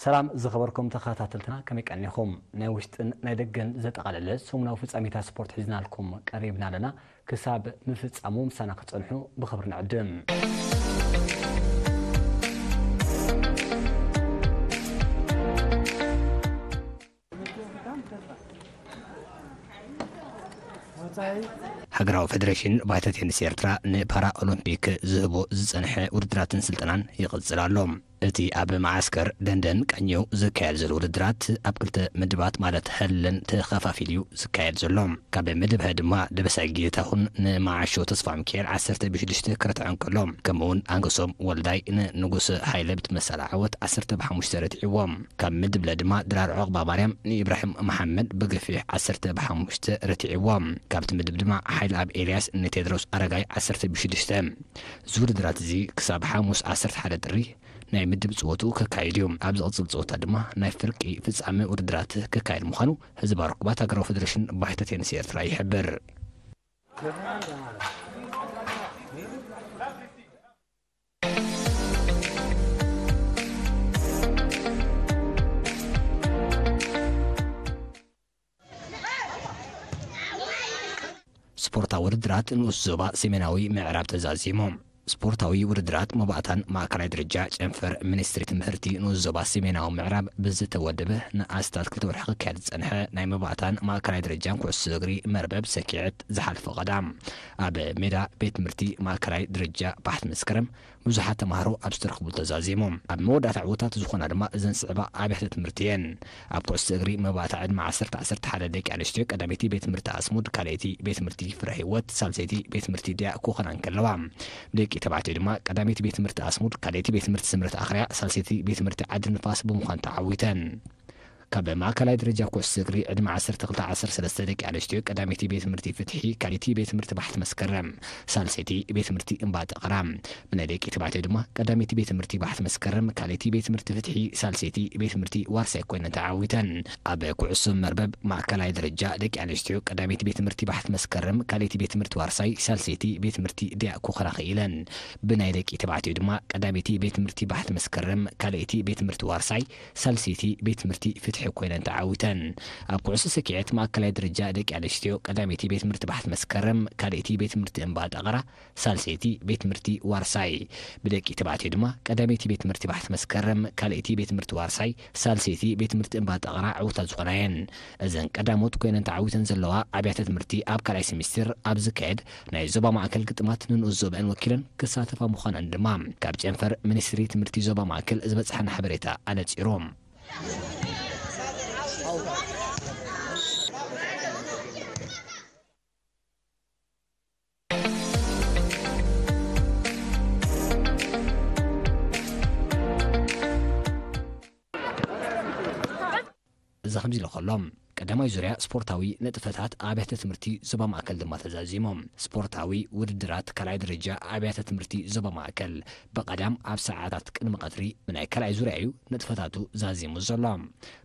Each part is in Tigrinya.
ሰላም ዝኸበርኩም ተኸታተልትና፣ ከመይ ቀኒኹም? ናይ ውሽጥን ናይ ደገን ዘጠቓለለ ሰሙናዊ ፍጻሜታት ስፖርት ሒዝናልኩም ቀሪብና ኣለና። ክሳብ ምፍጻሙ ምሳና ክትጸንሑ ብኽብሪ ንዕድም። ሃገራዊ ፌደሬሽን ባይታ ቴኒስ ኤርትራ ንፓራ ኦሎምፒክ ዝህቦ ዝጸንሐ ውድድራትን ስልጠናን ይቕጽል ኣሎ። እቲ ኣብ መዓስከር ደንደን ቀኘው ዝካየድ ዘሎ ውድድራት ኣብ ክልተ ምድባት ማለት ሀለን ተኸፋፊሉ እዩ ዝካየድ ዘሎ። ካብ ምድብ ሀ ድማ ደበሳይ ጌታሁን ንመዓሾ ተስፋ ሚካኤል ዓሰርተ ብሽዱሽተ ክርትዖ እንከሎ፣ ከምኡውን ኣንገሶም ወልዳይ ንንጉስ ሃይለ ብትመሰላ ዓወት ዓሰርተ ብሓሙሽተ ረቲዕዎም። ካብ ምድብ ለ ድማ ድራር ዑቕባ ማርያም ንኢብራሂም መሓመድ ብግፊሕ ዓሰርተ ብሓሙሽተ ረቲዕዎም። ካብቲ ምድብ ድማ ሓይለ ኣብ ኤልያስ ንቴድሮስ ኣረጋይ ዓሰርተ ብሽዱሽተ። እዚ ውድድራት እዚ ክሳብ ሓሙስ ዓሰርተ ሓደ ጥሪ ናይ ምድብ ጽወቱ ከካይድ እዩ። ኣብ ዝቕጽል ጽወታ ድማ ናይ ፍርቂ ፍጻመ ውድድራት ከካይድ ምዃኑ ህዝባዊ ርክባት ሃገራዊ ፌደሬሽን ባሕተ ቴኒስ ኤርትራ ይሕብር። ስፖርታዊ ውድድራት ንኡስ ዞባ ሰሜናዊ ምዕራብ ተዛዚሙ። ስፖርታዊ ውድድራት መባእታን ማእከላይ ደረጃ ጨንፈር ሚኒስትሪ ትምህርቲ ንኡስ ዞባ ሰሜናዊ ምዕራብ ብዝተወደበ ንኣስታት ክልተ ወርሒ ክካየድ ዝጸንሐ ናይ መባእታን ማእከላይ ደረጃን ኩዕሶ እግሪ መርበብ ሰኪዐት ዝሓለፈ ቀዳም ኣብ ሜዳ ቤት ትምህርቲ ማእከላይ ደረጃ ባሕቲ መስከረም ብዙሓት ተማሃሮ ኣብ ዝተረኽቡሉ ተዛዚሙ። ኣብ መወዳእታ ዕውታት ዝኾና ድማ እዘን ዝስዕባ ኣብያተ ትምህርቲ እየን። ኣብ ኩዕሶ እግሪ መባእታ ዕድመ ዓሰርተ ዓሰርተ ሓደ ደቂ ኣንስትዮ ቀዳመይቲ ቤት ትምህርቲ ኣስሙድ፣ ካልኣይቲ ቤት ትምህርቲ ፍረ ህይወት፣ ሳልሰይቲ ቤት ትምህርቲ ድያ ክኾና እንከለዋ፣ ደቂ ተባዕትዮ ድማ ቀዳመይቲ ቤት ትምህርቲ ኣስሙድ፣ ካልኣይቲ ቤት ትምህርቲ ስምረት ኣኽርያ፣ ሳልሰይቲ ቤት ትምህርቲ ዓዲ ንፋስ ብምዃን ተዓዊተን። ካብ ማእከላይ ደረጃ ኩዕሶ እግሪ ዕድመ ዓሰርተ ክልተ ዓሰርተ ሰለስተ ደቂ ኣንስትዮ ቀዳመይቲ ቤት ትምህርቲ ፍትሒ፣ ካልኣይቲ ቤት ትምህርቲ ባሕቲ መስከረም፣ ሳልሰይቲ ቤት ትምህርቲ እምባ ጠቕራ፣ ብናይ ደቂ ተባዕትዮ ድማ ቀዳመይቲ ቤት ትምህርቲ ባሕቲ መስከረም፣ ካልኣይቲ ቤት ትምህርቲ ፍትሒ፣ ሳልሰይቲ ቤት ትምህርቲ ዋርሳይ ኮይነን ተዓዊተን። ኣብ ኩዕሶ መርበብ ማእከላይ ደረጃ ደቂ ኣንስትዮ ቀዳመይቲ ቤት ትምህርቲ ባሕቲ መስከረም፣ ካልኣይቲ ቤት ትምህርቲ ዋርሳይ፣ ሳልሰይቲ ቤት ትምህርቲ ድያ ክኾና ክኢለን። ብናይ ደቂ ተባዕትዮ ድማ ቀዳመይቲ ቤት ትምህርቲ ባሕቲ መስከረም፣ ካልኣይቲ ቤት ትምህርቲ ዋርሳይ፣ ሳልሰይቲ ቤት ትምህርቲ ፍትሒ ኮይነን ተዓዊተን። ኣብ ኩዕሶ ሰኪዐት ማእከላይ ደረጃ ደቂ ኣንስትዮ ቀዳመይቲ ቤት ትምህርቲ ባሕቲ መስከረም፣ ካልኣይቲ ቤት ትምህርቲ እምባ ጠቐራ፣ ሳልሰይቲ ቤት ትምህርቲ ዋርሳይ። ብደቂ ተባዕትዮ ድማ ቀዳመይቲ ቤት ትምህርቲ ባሕቲ መስከረም፣ ካልኣይቲ ቤት ትምህርቲ ዋርሳይ፣ ሳልሰይቲ ቤት ትምህርቲ እምባ ጠቐራ ዕውታት ዝኾና እየን። እዘን ቀዳሞት ኮይነን ተዓዊተን ዘለዋ ኣብያተ ትምህርቲ ኣብ ካልኣይ ሴሚስተር ኣብ ዝካየድ ናይ ዞባ ማእከል ግጥማት ንንኡስ ዞባአን ወኪለን ክሳተፋ ምዃነን ድማ ካብ ጨንፈር ሚኒስትሪ ትምህርቲ ዞባ ማእከል ዝበጽሐና ሓበሬታ ኣነጺሩ። እዚ ከምዚ ኢሉ ከሎ፣ ቀዳማይ ዙርያ ስፖርታዊ ንጥፈታት ኣብያተ ትምህርቲ ዞባ ማእከል ድማ ተዛዚሙ። ስፖርታዊ ውድድራት ካልኣይ ደረጃ ኣብያተ ትምህርቲ ዞባ ማእከል ብቐዳም ኣብ ሰዓታት ቅድሚ ቀትሪ ብናይ ካልኣይ ዙርያ እዩ ንጥፈታቱ ዛዚሙ ዘሎ።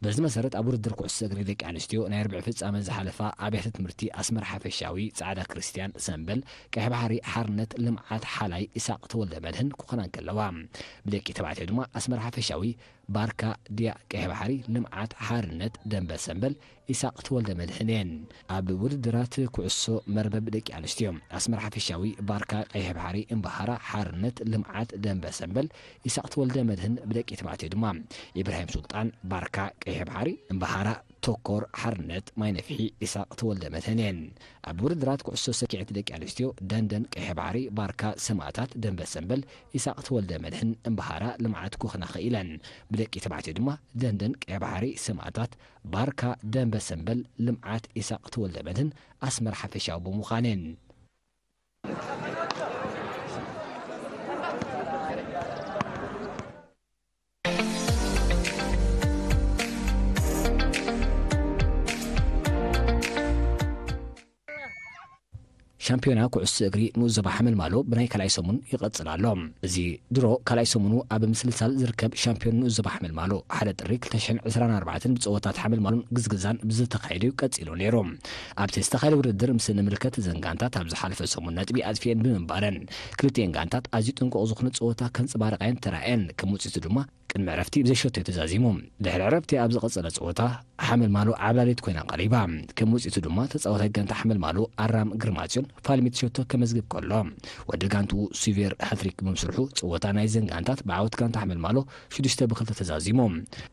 በዚ መሰረት ኣብ ውድድር ኩዕሶ እግሪ ደቂ ኣንስትዮ ናይ ርብዒ ፍጻመ ዝሓለፋ ኣብያተ ትምህርቲ ኣስመራ ሓፈሻዊ፣ ጻዕዳ ክርስትያን፣ ሰምበል፣ ቀይሕ ባሕሪ፣ ሓርነት፣ ልምዓት፣ ሓላይ፣ ኢሳቕ ተወልደ መድህን ክኾና እንከለዋ፣ ብደቂ ተባዕትዮ ድማ ኣስመራ ሓፈሻዊ፣ ባርካ፣ ድያ፣ ቀይሕ ባሕሪ፣ ልምዓት፣ ሓርነት፣ ደንበ ሰምበል፣ ኢሳቕ ተወልደ መድህን እየን። ኣብ ውድድራት ኩዕሶ መርበብ ደቂ ኣንስትዮ ኣስመራ ሓፈሻዊ፣ ባርካ፣ ቀይሕ ባሕሪ፣ እምበሃራ፣ ሓርነት፣ ልምዓት፣ ደንበ ሰምበል፣ ኢሳቕ ተወልደ መድህን፣ ብደቂ ተባዕትዮ ድማ ኢብራሂም ሱልጣን፣ ባርካ፣ ቀይሕ ባሕሪ፣ እምበሃራ፣ ቶኮር፣ ሓርነት፣ ማይ ነፍሒ፣ ኢሳቕ ተወልደ መድህን እየን። ኣብ ውድድራት ኩዕሶ ሰኪዐት ደቂ ኣንስትዮ ደንደን፣ ቀይሕ ባሕሪ፣ ባርካ፣ ሰማእታት፣ ደንበ ሰምበል፣ ኢሳቕ ተወልደ መድህን፣ እምበሃራ፣ ልምዓት ክኾና ክኢለን። ብደቂ ተባዕትዮ ድማ ደንደን፣ ቀይሕ ባሕሪ፣ ሰማእታት፣ ባርካ፣ ደንበ ሰምበል፣ ልምዓት፣ ኢሳቕ ተወልደ መድህን፣ ኣስመራ ሓፈሻዊ ብምዃን እየን። ሻምፒዮና ኩዕሶ እግሪ ንኡስ ዞባ ሓመልማሎ ብናይ ካልኣይ ሰሙን ይቐጽል ኣሎ። እዚ ድሮ ካልኣይ ሰሙኑ ኣብ ምስልሳል ዝርከብ ሻምፒዮን ንኡስ ዞባ ሓመልማሎ ሓደ ጥሪ ክልተ ሽሕን ዕስራን ኣርባዕተን ብጸወታት ሓመልማሎን ግዝግዛን ብዝተኻየደ እዩ ቀጺሉ ነይሩ። ኣብቲ ዝተኻየደ ውድድር ምስ እንምልከት እዘን ጋንታት ኣብ ዝሓለፈ ሰሙን ነጥቢ ኣጥፊኤን ብምንባረን ክልቲኤን ጋንታት ኣዝዩ ጥንቁቕ ዝኾነ ጸወታ ከንጸባርቓ እየን ተራእየን። ከም ውጽኢቱ ድማ ቅድሚ ዕረፍቲ ብዘይ ሸቶ እዩ ተዛዚሙ። ድሕሪ ዕረፍቲ ኣብ ዝቐጸለ ጸወታ ሓመልማሎ ዓብላሊት ኮይና ቀሪባ። ከም ውጽኢቱ ድማ ተጻዋታይ ጋንታ ሓመልማሎ ኣራም ግርማጽዮን ፋልሚት ሸቶ ከመዝግብ ከሎ፣ ወዲ ጋንትኡ ሱቬር ሃትሪክ ብምስርሑ ጸወታ ናይዘን ጋንታት ብዓወት ጋንታ ሓመልማሎ ሽዱሽተ ብክልተ ተዛዚሙ።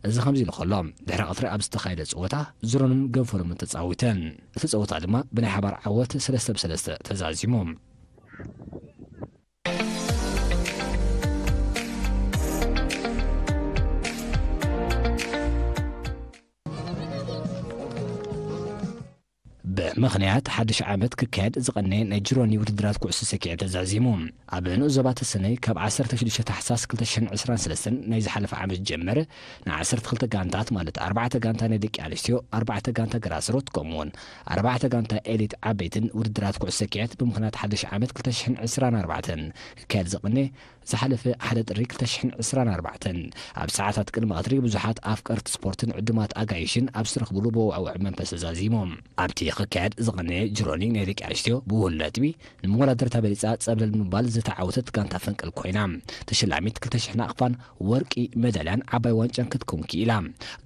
እዚ ከምዚ ኢሉ ከሎ፣ ድሕሪ ቀትሪ ኣብ ዝተኻየደ ጸወታ ዙሮንን ገንፈሎምን ተጻዊተን። እቲ ጸወታ ድማ ብናይ ሓባር ዓወት ሰለስተ ብሰለስተ ተዛዚሙ። ብምኽንያት ሓድሽ ዓመት ክካየድ ዝቐነየ ናይ ጅሮኒ ውድድራት ኩዕሶ ሰኪዐ ተዛዚሙ። ኣብ ንኡስ ዞባ ተሰነይ ካብ ዓሰርተ ሽዱሽተ ታሕሳስ ክልተ ሽሕን ዕስራን ሰለስተን ናይ ዝሓለፈ ዓመት ጀመረ ን ዓሰርተ ክልተ ጋንታት፣ ማለት ኣርባዕተ ጋንታ ናይ ደቂ ኣንስትዮ፣ ኣርባዕተ ጋንታ ግራስሮት፣ ከምኡውን ኣርባዕተ ጋንታ ኤሊት ዓበይትን ውድድራት ኩዕሶ ሰኪዐት ብምኽንያት ሓድሽ ዓመት ክልተ ሽሕን ዕስራን ኣርባዕተን ክካየድ ዝቐነየ ዝሓለፈ ሓደ ጥሪ ክልተ ሽሕን ዕስራን ኣርባዕተን ኣብ ሰዓታት ቅድሚ ቀትሪ ብዙሓት ኣፍቀርቲ ስፖርትን ዕዱማት ኣጋይሽን ኣብ ዝተረኽብሉ ብውዕውዕ መንፈስ ተዛዚሞም። ኣብቲ ክካየድ ዝቐነየ ጅሮኒ ናይ ደቂ ኣንስትዮ ብውህሉል ነጥቢ ንመወዳደርታ በሊጻ ጸብለል ብምባል ዝተዓወተት ጋንታ ፈንቅል ኮይና፣ ተሸላሚት ክልተ ሽሕ ናቕፋን ወርቂ መዳልያን ዓባይ ዋንጫን ክትከውን ክኢላ።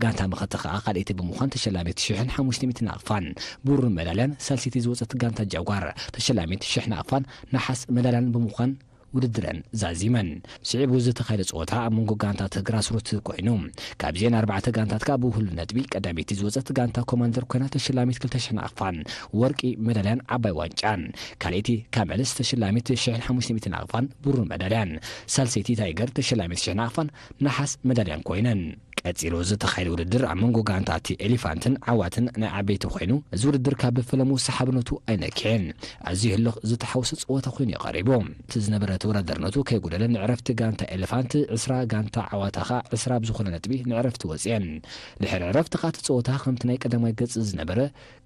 ጋንታ መኸተ ከኣ ካልኣይቲ ብምዃን ተሸላሚት ሽሕን ሓሙሽተ ሚእቲ ናቕፋን ብሩር መዳልያን፣ ሳልሰይቲ ዝወጸት ጋንታ ጃጓር ተሸላሚት ሽሕ ናቕፋን ነሓስ መዳልያን ብምዃን ውድድረን ዛዚመን። ስዒቡ ዝተኻየደ ጸወታ ኣብ መንጎ ጋንታት ግራስሩት ኮይኑ፣ ካብዚአን ኣርባዕተ ጋንታት ከኣ ብውህሉል ነጥቢ ቀዳመይቲ ዝወጸት ጋንታ ኮማንደር ኮይና ተሸላሚት ክልተ ሽሕ ናቕፋን ወርቂ መዳልያን ዓባይ ዋንጫን፣ ካልኣይቲ ካመልስ ተሸላሚት ሽሕን ሓሙሽተ ሚእቲ ናቕፋን ብሩር መዳልያን፣ ሳልሰይቲ ታይገር ተሸላሚት ሽሕ ናቕፋን ነሓስ መዳልያን ኮይነን። ቀጺሉ ዝተኻየደ ውድድር ኣብ መንጎ ጋንታት ኤሊፋንትን ዓዋትን ናይ ዓበይቲ ኮይኑ፣ እዚ ውድድር ካብ ፈለሙ ሰሓብነቱ ኣይነክየን። ኣዝዩ ህልኽ ዝተሓወሰ ጸወታ ኮይኑ እዩ ቀሪቡ። እቲ ዝነበረ ተወዳዳርነቱ ከይጎደለ ንዕረፍቲ ጋንታ ኤሌፋንት ዕስራ፣ ጋንታ ዓዋታ ኸኣ ዕስራ ብዝኾነ ነጥቢ ንዕረፍቲ ወጽየን። ድሕሪ ዕረፍቲ ኸኣ እቲ ጸወታ ከምቲ ናይ ቀዳማይ ገጽ ዝነበረ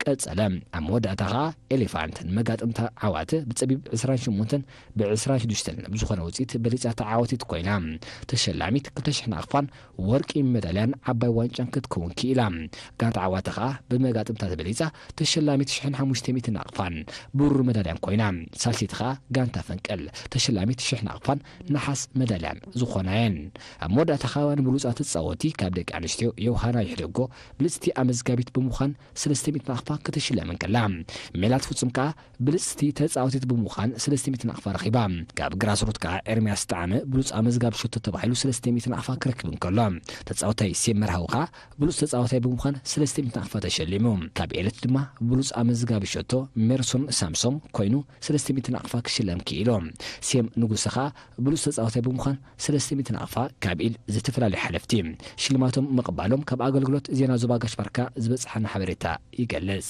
ቀጸለ። ኣብ መወዳእታ ኸኣ ኤሌፋንት ንመጋጥምታ ዓዋተ ብጸቢብ ዕስራን ሸሞንተን ብዕስራን ሽዱሽተን ብዝኾነ ውጽኢት በሊጻ ተዓዋቲት ኮይና፣ ተሸላሚት ክልተ ሽሕ ናቕፋን ወርቂ መዳልያን ዓባይ ዋንጫን ክትከውን ክኢላ። ጋንታ ዓዋተ ኸኣ ብመጋጥምታ ተበሊጻ ተሸላሚት ሽሕን ሓሙሽተ ሚእቲ ናቕፋን ብሩር መዳልያን ኮይና። ሳልሰይቲ ኸኣ ጋንታ ፈንቅል ተሸላሚት ሽሕ ናቕፋን ነሓስ መዳልያን ዝኾና እየን። ኣብ መወዳእታ ኸኣ ንብሉጻት ተጻወቲ ካብ ደቂ ኣንስትዮ ዮሃና ይሕደጎ ብልጽቲ ኣመዝጋቢት ብምዃን ሰለስተ ሚእቲ ናቕፋ ክትሽለም እንከላ፣ ሜላት ፍጹም ከኣ ብልጽቲ ተጻወቲት ብምዃን ሰለስተ ሚእቲ ናቕፋ ረኺባ። ካብ ግራስሩት ከኣ ኤርምያስ ጣዕመ ብሉጽ ኣመዝጋቢ ሸቶ ተባሂሉ ሰለስተ ሚእቲ ናቕፋ ክረክብ እንከሎ፣ ተጻዋታይ ሴም መርሃዊ ከኣ ብሉጽ ተጻዋታይ ብምዃን ሰለስተ ሚእቲ ናቕፋ ተሸሊሙ። ካብ ኤለት ድማ ብሉጽ ኣመዝጋቢ ሸቶ ሜርሶን ሳምሶም ኮይኑ ሰለስተ ሚእቲ ናቕፋ ክሽለም ክኢሉ። ሴም ንጉሰ ከኣ ብሉጽ ተጻዋታይ ብምዃን ሰለስተ ሚእቲ ናቕፋ ካብ ኢድ ዝተፈላለዩ ሓለፍቲ ሽልማቶም ምቕባሎም ካብ ኣገልግሎት ዜና ዞባ ጋሽ ባርካ ዝበጽሓና ሓበሬታ ይገልጽ።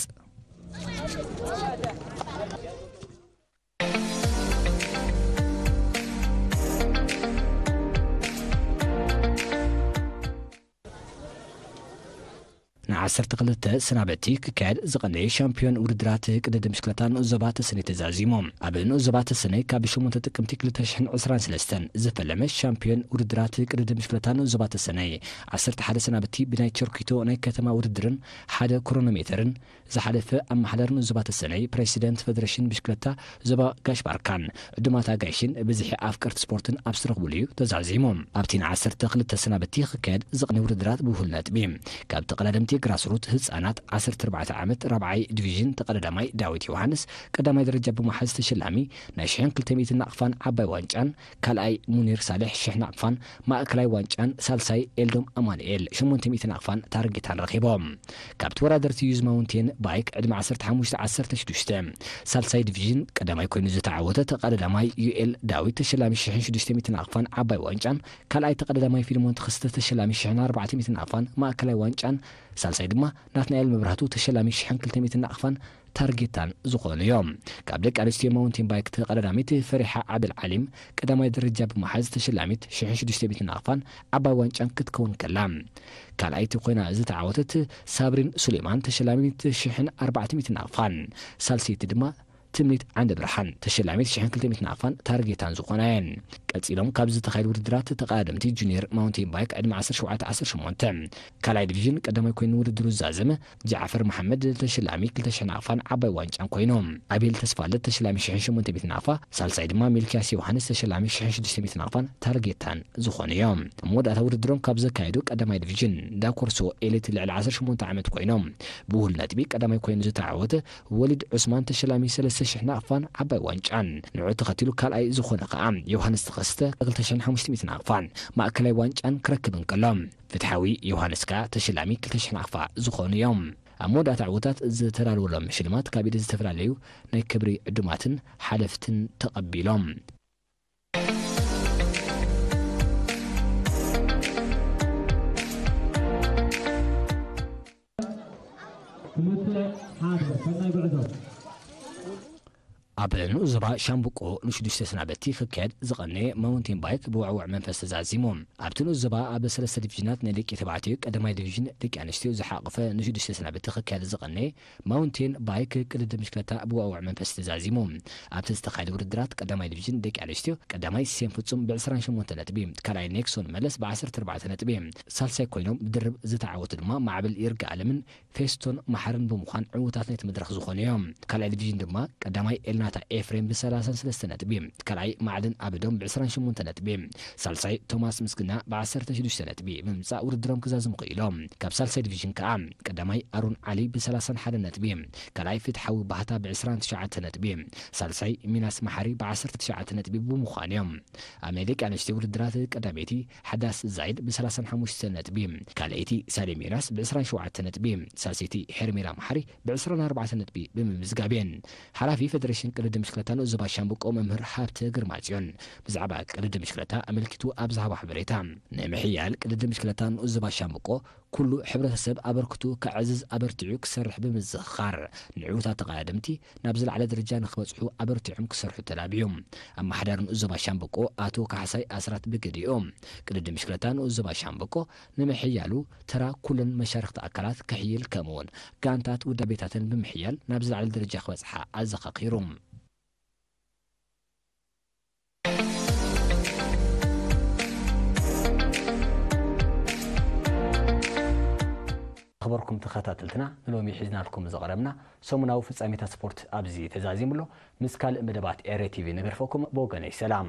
ንዓሰርተ ክልተ ሰናበቲ ክካየድ ዝቐነየ ሻምፒዮን ውድድራት ቅድድም ብሽክለታ ንኡስ ዞባ ተሰነይ ተዛዚሙ። ኣብ ንኡስ ዞባ ተሰነይ ካብ ሸሞንተ ጥቅምቲ ክልተ ሽሕን ዕስራን ሰለስተን ዝፈለመ ሻምፒዮን ውድድራት ቅድድም ብሽክለታ ንኡስ ዞባ ተሰነይ ዓሰርተ ሓደ ሰናበቲ ብናይ ቸርኪቶ ናይ ከተማ ውድድርን ሓደ ክሮኖሜተርን ዝሓለፈ ኣመሓዳሪ ንኡስ ዞባ ተሰነይ ፕሬሲደንት ፈደሬሽን ብሽክለታ ዞባ ጋሽ ባርካን ዕዱማት ኣጋይሽን ብዝሒ ኣፍቀርቲ ስፖርትን ኣብ ዝተረኽብሉ እዩ ተዛዚሙ። ኣብቲ ንዓሰርተ ክልተ ሰናበቲ ክካየድ ዝቕኒ ውድድራት ብውህሉል ነጥቢ ካብ ተቐዳደምቲ ግራስሩት ህጻናት ዓሰርተ ኣርባዕተ ዓመት ራብዓይ ዲቪዥን ተቐዳዳማይ ዳዊት ዮሃንስ ቀዳማይ ደረጃ ብምሓዝ ተሸላሚ ናይ ሽሕን ክልተ ሚእትን ናቕፋን ዓባይ ዋንጫን፣ ካልኣይ ሙኒር ሳልሕ ሽሕ ናቕፋን ማእከላይ ዋንጫን፣ ሳልሳይ ኤልዶም ኣማኑኤል ሸሞንተ ሚእቲ ናቕፋን ታርጌታን ረኺቦም። ካብ ተወዳደርቲ ዩዝ ማውንቴን ባይክ ዕድመ ዓሰርተ ሓሙሽተ ዓሰርተ ሽዱሽተ ሳልሳይ ዲቪዥን ቀዳማይ ኮይኑ ዝተዓወተ ተቐዳዳማይ ዩኤል ዳዊት ተሸላሚ ሽሕን ሽዱሽተ ሚእቲ ናቕፋን ዓባይ ዋንጫን፣ ካልኣይ ተቐዳዳማይ ፊልሞን ተኸስተ ተሸላሚ ሽሕን ኣርባዕተ ሚእቲ ናቕፋን ማእከላይ ዋንጫን፣ ሳልሳይ ድማ ናትናኤል መብራህቱ ተሸላሚ ሽሕን ክልተ ሚእቲ ናቕፋን ታርጌታን ዝኾኑ እዮም። ካብ ደቂ ኣንስትዮ ማውንቴን ባይክ ተቐዳዳሚት ፈሪሓ ዓብደል ዓሊም ቀዳማይ ደረጃ ብምሓዝ ተሸላሚት ሽሕን ሽዱሽተ ሚእቲ ናቕፋን ዓባይ ዋንጫን ክትከውን ከላ፣ ካልኣይቲ ኮይና ዝተዓወተት ሳብሪን ሱሌማን ተሸላሚት ሽሕን ኣርባዕተ ሚእቲ ናቕፋን፣ ሳልሰይቲ ድማ ትምኒት ዓንደ ብርሃን ተሸላሚት ሽሕን ክልተ ሚእትን ኣፋን ታርጌታን ዝኾና እየን። ቀጺሎም ካብ ዝተኻየዱ ውድድራት ተቐዳደምቲ ጁኒየር ማውንቴን ባይክ ዕድመ ዓሰርተ ሸውዓተ ዓሰርተ ሸሞንተ ካልኣይ ዲቪዥን ቀዳማይ ኮይኑ ውድድሩ ዝዛዘመ ጃዕፈር መሓመድ ተሸላሚ ክልተ ሽሕን ኣፋን ዓባይ ዋንጫን ኮይኖም፣ ኣቤል ተስፋለት ተሸላሚ ሽሕን ሸሞንተ ሚእትን ኣፋ፣ ሳልሳይ ድማ ሚልኪያስ ዮሃንስ ተሸላሚ ሽሕን ሽዱሽተ ሚእትን ኣፋን ታርጌታን ዝኾኑ እዮም። ኣብ መወዳእታ ውድድሮም ካብ ዘካየዱ ቀዳማይ ዲቪዥን ዳኮርሶ ኤሊት ልዕሊ ዓሰርተ ሸሞንተ ዓመት ኮይኖም ብውህሉል ነጥቢ ቀዳማይ ኮይኑ ዝተዓወተ ወሊድ ዑስማን ተሸላሚ ሰለስተ ሽሕ ናቕፋን ዓባይ ዋንጫን፣ ንዕኡ ተኸቲሉ ካልኣይ ዝኾነ ከኣ ዮሃንስ ተኸስተ ክልተ ሽሕን ሓሙሽተ ሚእትን ናቕፋን ማእከላይ ዋንጫን ክረክብ እንከሎ፣ ፍትሓዊ ዮሃንስ ከኣ ተሸላሚ ክልተ ሽሕ ናቕፋ ዝኾኑ እዮም። ኣብ መወዳእታ ዕዉታት ዝተዳለወሎም ሽልማት ካብ ኢድ ዝተፈላለዩ ናይ ክብሪ ዕዱማትን ሓለፍትን ተቐቢሎም። ክልተ ሓደ፣ ሰናይ ጉዕዞ። ኣብ ንኡስ ዞባ ሻምብቆ ንሽዱሽተ ሰናበቲ ክካየድ ዝቐነየ ማውንቴን ባይክ ብውዕውዕ መንፈስ ተዛዚሙ። ኣብቲ ንኡስ ዞባ ኣብ ሰለስተ ዲቪዥናት ናይ ደቂ ተባዕትዮ ቀዳማይ ዲቪዥን ደቂ ኣንስትዮ ዝሓቆፈ ንሽዱሽተ ሰናበቲ ክካየድ ዝቐነየ ማውንቴን ባይክ ቅድድም ብሽክለታ ብውዕውዕ መንፈስ ተዛዚሙ። ኣብቲ ዝተኻየደ ውድድራት ቀዳማይ ዲቪዥን ደቂ ኣንስትዮ ቀዳማይ ሴም ፍጹም ብዕስራን ሸሞንተ ነጥቢ፣ ካልኣይ ኔክሶን መለስ ብዓሰርተ ኣርባዕተ ነጥቢ፣ ሳልሳይ ኮይኖም ብድርብ ዝተዓወቱ ድማ ማዕበል ይርጋ ኣለምን ፌስቶን መሓርን ብምዃን ዕዉታት ናይቲ መድረኽ ዝኾኑ እዮም። ካልኣይ ዲቪዥን ድማ ቀዳማይ ኤልናታ ኤፍሬም ብሰላሳን ሰለስተ ነጥቢ፣ ካልኣይ ማዕድን ኣብዶም ብዕስራን ሸሞንተ ነጥቢ፣ ሳልሳይ ቶማስ ምስግና ብዓሰርተ ሽዱሽተ ነጥቢ ብምምጻእ ውድድሮም ክዛዝሙ ክኢሎም። ካብ ሳልሳይ ዲቪዥን ከኣ ቀዳማይ ኣሮን ዓሊ ብሰላሳን ሓደን ነጥቢ፣ ካልኣይ ፍትሓዊ ባህታ ብዕስራን ትሽዓተ ነጥቢ፣ ሳልሳይ ሚናስ መሓሪ ብዓሰርተ ትሽዓተ ነጥቢ ብምዃን እዮም ኣብ ናይ ደቂ ኣንስትዮ ውድድራት ቀዳመይቲ ሓዳስ ዛይድ ብሰላሳን ሓሙሽተ ነጥቢ፣ ካልኣይቲ ሳሌም ዮናስ ብዕስራን ሸውዓተ ነጥቢ፣ ሳልሰይቲ ሄርሜላ መሓሪ ብዕስራን ኣርባዕተ ነጥቢ ብምምዝጋብ እየን። ሓላፊ ፌደሬሽን ቅድድም ብሽክለታ ንኡስ ዞባ ሻምብቆ መምህር ሃብተ ግርማጽዮን ብዛዕባ ቅድድም ብሽክለታ ኣመልኪቱ ኣብ ዝሃቦ ሓበሬታ፣ ንምሕያል ቅድድም ብሽክለታ ንኡስ ዞባ ሻምብቆ ኩሉ ሕብረተሰብ ኣበርክቱ ከዕዝዝ ኣበርቲዑ ክሰርሕ ብምዝኽኻር፣ ንዕዉታት ተቐዳደምቲ ናብ ዝለዓለ ደረጃ ንክበጽሑ ኣበርቲዖም ክሰርሑ ተላብዩ። ኣመሓዳሪ ንኡስ ዞባ ሻምብቆ ኣቶ ካሕሳይ ኣስራት ብገዲኦም፣ ቅድድም ብሽክለታ ንኡስ ዞባ ሻምብቆ ንምሕያሉ ተራ ኩለን መሻርኽቲ ኣካላት ክሕይል፣ ከምኡውን ጋንታት ውዳቤታተን ብምሕያል ናብ ዝለዓለ ደረጃ ክበጽሓ ኣዘኻኺሩ። ኣኽበርኩም ተኸታተልትና፣ ንሎሚ ሒዝናልኩም ዝቐረብና ሰሙናዊ ፍጻሜታት ስፖርት ኣብዚ ተዛዚሙ ኣሎ። ምስ ካልእ መደባት ኤረ ቲቪ ንገድፈኩም። ብወገነይ ሰላም።